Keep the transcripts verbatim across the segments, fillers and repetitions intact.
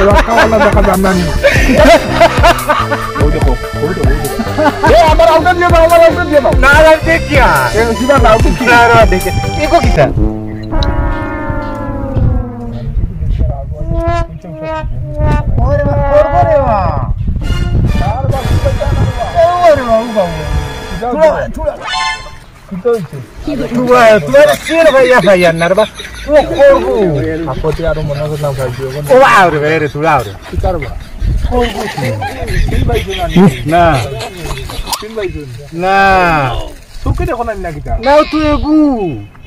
রাস্তাওয়ালা দেখা যার না নি। ওই দেখো, ওই দেখো, ওই দেখো। এ, আমার আউটে দিয়ে দাও, আমার আউটে দিয়ে দাও। না, না, দেখিয়া। এ, সিধা দাও, ঠিক না, না, দেখে। এগো কিতা? ওরে বাবা, ওরে বাবা। ওরে বাবা, ও বাবা। যাও, যাও। থুড়া, থুড়া। কিতা অইছে? তুমার, তুমার ছেলে ভাই, ইয়া ভাই, আর না রে বা। ও করবো। আপত্তি আরো মনে হয় না ভাই, জীবন। ও বাবা রে, রে, তুই আও রে। কি করবা? করবো কি? চিন পাইছো না নি? না। চিন পাইছো না? না। চউখে দেখো না নি না কিতা? না, তুই এগু।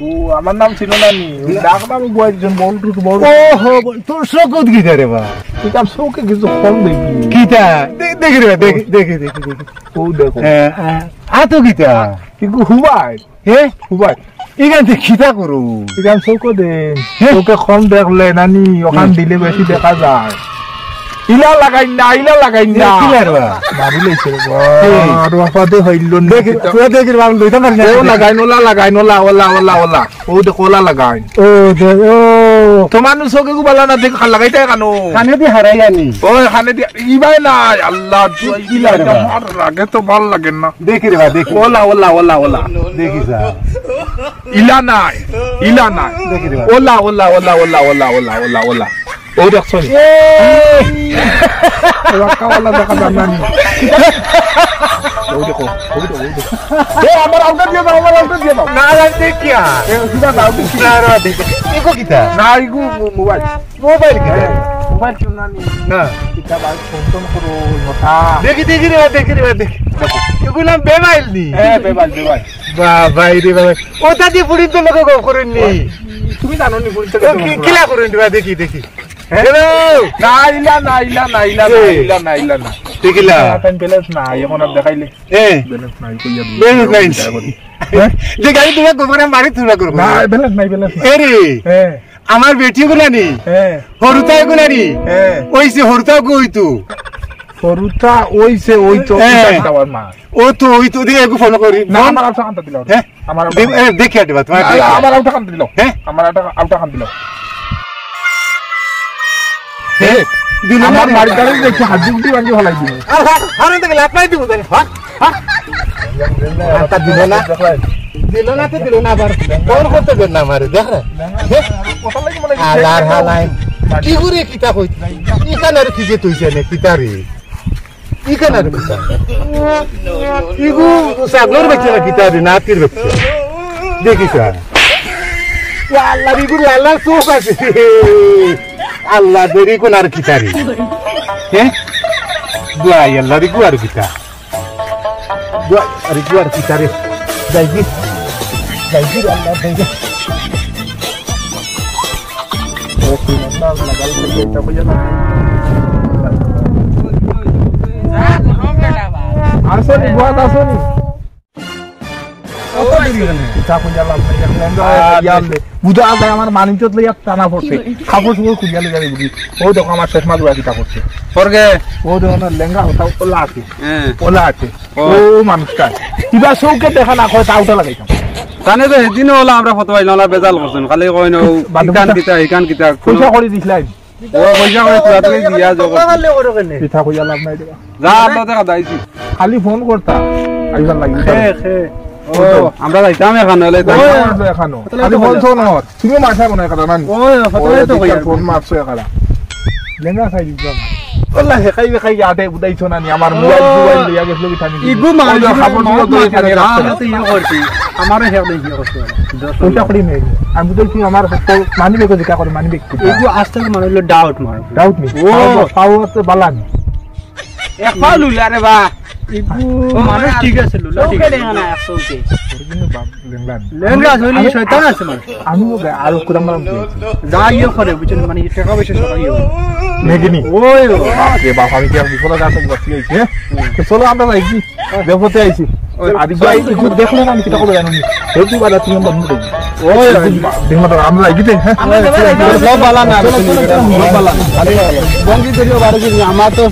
ও, আমার নাম চিনো না নি? ওই ডাক নাম বয়স জন, বল তুই বল। ও হো, বল, তোর চউখে কিতা রে বা? তুই তার চউখে কিছু কম দেখি। কিতা? দে-, দেখি রে বা, দেখি, দেখি, দেখি, দেখি। ও দেখো। হ্যাঁ, হ্যাঁ। আ তো কিতা? কিন্তু হুবাই। হে? হুবাই। ইখান তুই কিতা করো? ইখান চউখে দে। হে? চউখে কম দেখলে নানি, ওখান হুম। দিলে বেশি দেখা যায়। ইলা লাগাইন না, ইলা লাগাইন না। এ, কিলা রে বা? মারি লাইছে রে বা। হে। আর বাপাতে হইল না দেখি, কিতা। তোরা দেখি, আমি লইতাম পারি না। ও লাগাইন, ওলা লাগাইন, ওলা, ওলা, ওলা, ওলা। ও দেখো, ওলা লাগাইন। ও, দে, ও। তোমার নু চউখে গু বালা না, দেখো, খান লাগাইতে কেন? কানে দি হারাই আনি। ও, কানে দি, ইবাই না, আল্লাহ, কিলা রে বা? আমার রাগে তো ভালো লাগে না। দেখি রে বা, দেখি। OLA, OLA, OLA, OLA. দেখি যা। ইলা নাই, ইলা নাই। দেখি রে বা। OLA, OLA, OLA. ও দেখছো নি? এ! রাস্তাওয়ালা দেখা যার না নি। ওই দেখো, ওই দেখো, ওই দেখো। এ, আমার আউটে দিয়ে দাও, আমার আউটে দিয়ে দাও। না, না, দেখিয়া। এ, সিধা দাও, দেখি। না, না, দেখি। এগো কিতা? না, এগু মো-, মোবাইল। মোবাইল কিতা? হ্যাঁ, মোবাইল চিনো না নি? না। কিতা ভাই, ফোন টোন করো, মোটা। দেখি, দেখি রে, দেখি রে, দেখি। দেখো। এগুলা মোবাইল নি? হ্যাঁ, মোবাইল, মোবাইল। বাবা রে বাবা। ওটা দি ফুড়িন্তর লগে গপ করইন নি? তুমি জানো নি ফুড়িন্তর ও, লগে কি, গপ কিলা করইন রে, দেখি, দেখি। হ্যাঁ? হ্যালো? না, ইলা না, ইলা না, ইলা না, এ। ইলা না, ইলা না। ঠিক ইলা? না, এখন ব্যালেন্স নাই, এখন আর দেখাইলে। এ। ব্যালেন্স নাই, কইয়া দিই। ব্যালেন্স নাই। হ্যাঁ? যে গাড়ি তোমার গোবরে মারি তুলা করবো। না, ব্যালেন্স নাই, ব্যালেন্স নাই। এ রে। হ্যাঁ। আমার বেটি গুলা নি? হ্যাঁ। হরুতা গুলা নি? হ্যাঁ। ওই যে হরুতা গো ওই তো। হরুতা ওই যে ওই তো, হ্যাঁ। ওই তো আমার মা। ও তো ওই তো, দেখি একটু ফোন করি। না, ফোন। আমার আউটা কান্তা দিল। হ্যাঁ? আমার আউটা দে-, এ, দেখি আটে বা, তোমার আরে, দেখি। আমার আউটা কান্তা দিল। হ্যাঁ? আমার আউটা, আউটা কান্তা দিল। এ, দিল না আমার রে। মারি গাড়ি দেখি হাত দুটি ভাঙি ফেলাই দিল। আর হাত, হাত থেকে লাফাই দিব তাহলে। হাত, হাত। আটা দিল না। দিল না তো দিল না আবার। ফোন করতে দেন না আমারে, দেখ রে। হালার হালাই। কি করে কিতা কই? ইখান আর কি যে তুই জানে কিতা রে? ইখান আর কিতা? ইগু ছাগলর বাচ্চা না কিতা রে? নাতির বাচ্চা। দেখি স্যার। ও আল্লাহ, ইগু লালা চোখ আছে। আল্লাহ, দেরি কোন আর কিতা রে? হ্যাঁ? দোয়াই আল্লাহ, ইগু আর কিতা? দোয়াই, আরে দোয়াই কিতা রে? যাই কি? যাই কি রে আল্লাহ, যাই কি? ও, কি নাম না, আল্লাহ, গাড়ি থেকে এটা হইয়া না। আসনি, বাদ আসনি। কত দেরি হইল? কিতা কইয়া লাভ নাই, এখন আমরা আর ইয়ার লে। বুঝা যায় আমার মানিজ্য লইয়া টানা পড়ছে। কাপড় চোপড় খুলিয়া লইয়া যাবে বুঝি। ও দেখো আমার চশমা দুয়া কিতা করছে। পরগে। ও দেখো না লেঙ্গা ওটা ওলা আছে। হ্যাঁ। ওলা আছে। ও। ও মানুষটা। কিবা চোখে দেখা না কয় তা ওটা লাগাইতাম। জানে তো সেদিনও ওলা আমরা ফটো পাইলাম, ওলা বেজাল করছেন। খালি কয় না, ও বাদে ইকান বুঝা-, কিতা, ইকান কিতা। পয়সা করে দিছিলাই। ও পয়সা করে তোরা তুই দিয়া যাও। কথা বললে ওরকম নেই। পিঠা কইয়া লাভ নাই রে। যা, আল্লাহ দেখা দাইছি। খালি ফোন করতা। আইবার লাগি। খে, খে। ও, আমরা যাইতাম এখানো, এলে ওই, যাইতাম। আমরা এখানো। তাহলে খালি তো ফোন কইয়া। ফোন আমার। তুমিও মারছা মনে হয় কথা, না নি? ওই, ফটো ওই তো দিককার কইয়া। ফোন মারছো এখানো। লেঙ্গা খাই দিতাম। ওলা হে খাই খাই আটে বুঝাইছো না নি? আমার ও। মোবাইল, মোবাইল লইয়া গেছিল কি থামি? ইগু মার, ওই যে ইগু খাবার মার, দাবার মার, খালি মার, রাখছে। আমরা তো ইয়ে করছি। আমারও হে ইয়ে করছে। পয়সা করি নেই। আমি বুঝাইছি আমার মানি ব্যাগ জিকা করে মানি ব্যাগ। এগু আস্তে আস্তে মানে হইলো ডাউট মার। ডাউট নেই। ও। পাও, পাও আছে বালান। এক পাও লুলা রে বা। এগু ও, মানুষ ঠিক আছে, লুলা ঠিক আছে। চোখে দেখে না, এক চোখে। ওর কিন্তু বাপ লেংলা। লেংলা আছে, ওই আমি, শয়তান আছে মানে। আমি ওকে আরো কুরাম মারাম দিয়েছি। যা ইয়ে করে, বুঝছেন, মানে টাকা পয়সা সব ইয়ে। মেগিনি। ওই, ওই। বাপ রে বাপ, আমি কি আর বিপদে যাচ্ছি, বাঁচি আইছি, হ্যাঁ? তো চলো আমরা যাই কি? দেখতে আইছি। ওই, আর ভাই, একটু দেখলে না, আমি কিতা করবো জানো নি? এই তুই বাজার থেকে বন্ধ করবি। ওই, ওই। দেখো তো, আমরা এগিয়ে, হ্যাঁ? আমরা যাবো, যাবো। সব বালা না, চলো, চলো, চলো। সব বালা না। খালি বন্ধ করিও, বারো দিন, আমার তো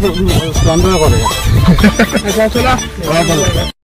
সন্দেহ করে। আচ্ছা, চলো।